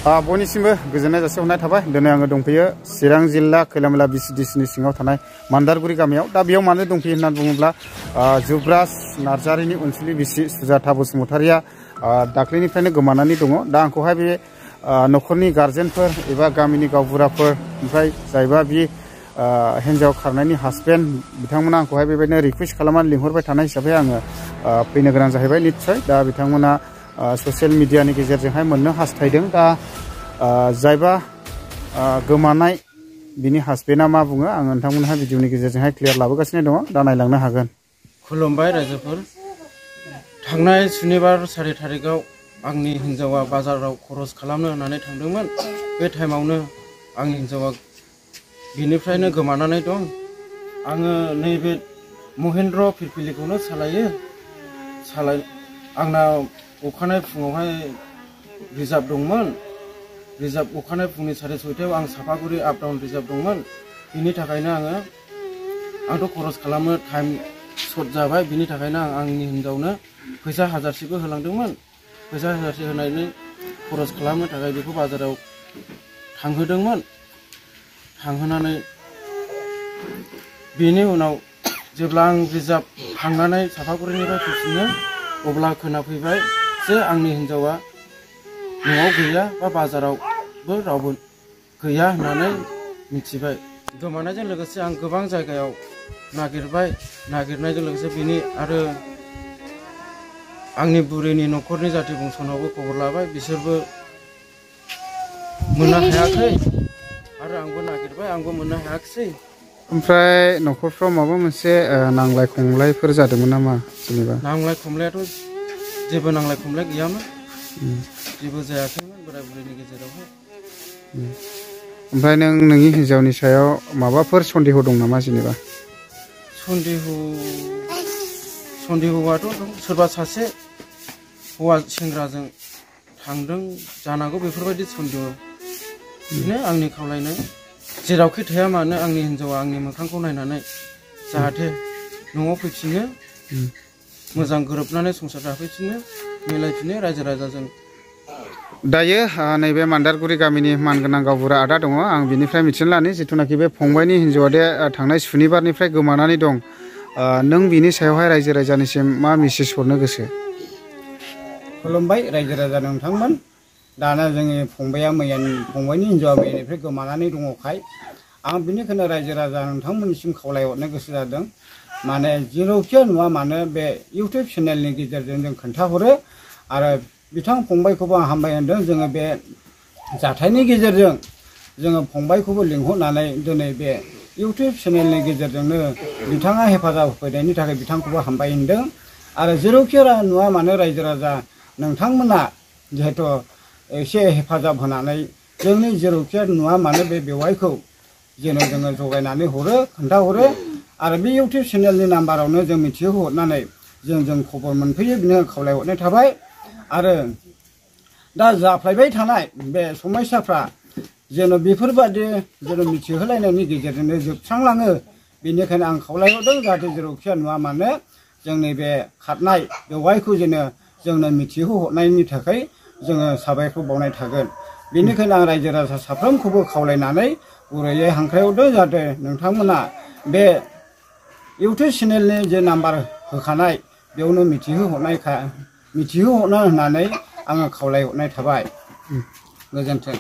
बयनिसिमबो गोजोननाय जासिहरनाय थाबाय। दिनै आङो दंफैयो चिरां जिल्ला खैलामैला BCDCनि सिङाव थानाय मान्दारगुरि गामियाव। दा बेयाव मानो दंफैयो होननानै बुङोब्ला जुब्राज नार्जारिनि अनसुलि बिसि सुजाता बसुमतारिया दाख्लैनिफ्रायनो गोमानानै दङ। दा आंखौहाय बे न'खरनि गार्जेनफोर एबा गामिनि गावबुराफोर ओमफ्राय जायबा बे हिन्जाव खारनायनि हासबेन्ड बिथांमोना आंखौहाय बेबायदिनो रिकुवेस्ट खालामनानै लिंहरबाय थानाय हिसाबै आङो फैनो गोनां जाहैबाय। निस्सय दा बिथांमोना ससियेल मिडियानि गेजेरजोंहाय मोननो हास्थायदों। दा जायबा गोमानाय बिनि हासबेन्डआ मा बुङो आं नोंथांमोनहा भिडिअनि गेजेरजोंहाय क्लियार लाबोगासिनो दङ। दा नायलांनो हागोन। खुलुमबाय रायजोफोर। थांनाय सुनिबार 4 थारिखआव आंनि हिन्जावा बाजाराव खरस खालामनो होननानै थांदोंमोन। बे टाइमावनो आंनि हिन्जावा बिनिफ्रायनो गोमानानै दं। आङो नैबे महेन्द्र फिरफिलिखौनो सालायो। आंना अखानाय फुङावहाय रिजार्भ दंमोन। अखानाय फुंनि 6:30 आं सापागुरि आप डाउन रिजार्भ दंमोन। बिनि थाखायनो आंथ' खरस खालामनो टाइम सर्ट जाबाय। बिनि थाखायनो आं आंनि हिन्जावनो फैसा 1000सेबो होलांदोंमोन। फैसा 1000से होनानै खरस खालामनो थाखाय बेखौ बाजाराव थांहोदोंमोन। थांहोनानै बेनि उनाव जेब्ला आं रिजार्भ थांनानै सापागुरिनिफ्राय फैफिनो अब्ला खोनाफैबाय जे आंनि हिन्जावा न'आव गैया बा बाजारावबो रावबो गैया होननानै मिथिबाय। गोमानायजों लोगोसे आं गोबां जायगायाव नागिरबाय। नागिरनायजों लोगोसे बिनि आरो आंनि बुरैनि न'खरनि जाथि बंस'नावबो खबर लाबाय। बिसोरबो मोननो हायाखै आरो आंबो नागिरबाय, आंबो मोननो हायाखिसै। ओमफ्राय न'खरफ्राव माबा मोनसे नांलाय खमलायफोर जादोंमोन नामा? जेनेबा नांलाय खमलायाथ' जेबो नांलाय खमलाय गैयामोन। जेबो जायाखैमोन बोराय बुरैनि गेजेरावहाय। ओमफ्राय नों नोंनि हिन्जावनि सायाव माबाफोर सन्देह दं नामा? जेनेबा सन्देहआथ' दं। सोरबा सासे हौवा सेंग्राजों थांदों जानांगौ बेफोरबायदि सन्देह। बिदिनो आंनि खावलायनाय जेरावखि थाया मानो आंनि हिन्जावा आंनि मोखांखौ नायनानै जाहाथे न'आव फैफिनो, मोजां गोरोबनानै संसार जाफैफिनो, मिलायफिनो रायजो राजाजों। दायो नैबे मान्दारगुरि गामिनि मानगोनां गावबुरा आदा दङ। आं बिनिफ्राय मिथिनो लानि जिथुनाखि बे फंबायनि हिन्जावा दे थांनाय सुनिबारनिफ्राय गोमानानै दं। नों बिनि सायावहाय रायजो राजानिसिम मा मेसेज हरनो गोसो? खुलुमबाय रायजो राजा नोंथांमोन। दाना जोंनि फंबायनि हिन्जावा मैयानिफ्राय गोमानानै दङखाय आं बिनिखायनो रायजो राजा नोंथांमोननिसिम खावलायहरनो गोसो जादों। माने जेरावखि नुवा मानो बे इउटुब चेनेलनि गेजेरजों जों खोन्थाहरो आरो बिथां फंबायखौबो आं हामबाय होनदों। जोङो बे जाथायनि गेजेरजों जोङो फंबायखौबो लिंहरनानै दिनै बे इउटुब चेनेलनि गेजेरजोंनो बिथाङा हेफाजाब होफैनायनि थाखाय बिथांखौबो हामबाय होनदों। आरो जेरावखि नुवा मानो रायजो राजा नोंथांमोना जिहेथु एसे हेफाजाब होनानै जोंनि जेरावखि नुवा मानो बे बेवाइखौ जेन' जोङो जगायनानै हरो, खोन्थाहरो आरो बे इउटुब चेनेलनि नाम्बारावनो जों मिथिहोहरनानै जों खबर मोनफैयो बिनो खावलायहरनाय थाबाय। आरो दा जाफ्लायबाय थानाय बे समयसाफ्रा जेन' बेफोरबादि जेन' मिथिहोलायनायनि गेजेरजोंनो जोबस्रांलाङो। बेनिखायनो आं खावलायहरदों जाहाथे जेरावखि नुवा मानो जोंनि बे खारनाय बेवाइखौ जेनो जोंनो मिथिहोहरनायनि थाखाय जोङो साबायखर बावनाय थागोन। बेनिखायनो आं रायजो राजा साफ्रोमखौबो खावलायनानै गुरैयै हांख्रायहरदों जाहाथे नोंथांमोना बे इउटुब चेनेलनि जे नाम्बार होखानाय बेयावनो मिथिहोहरनो होननानै आङो खावलायहरनाय थाबाय। गोजोन्थों।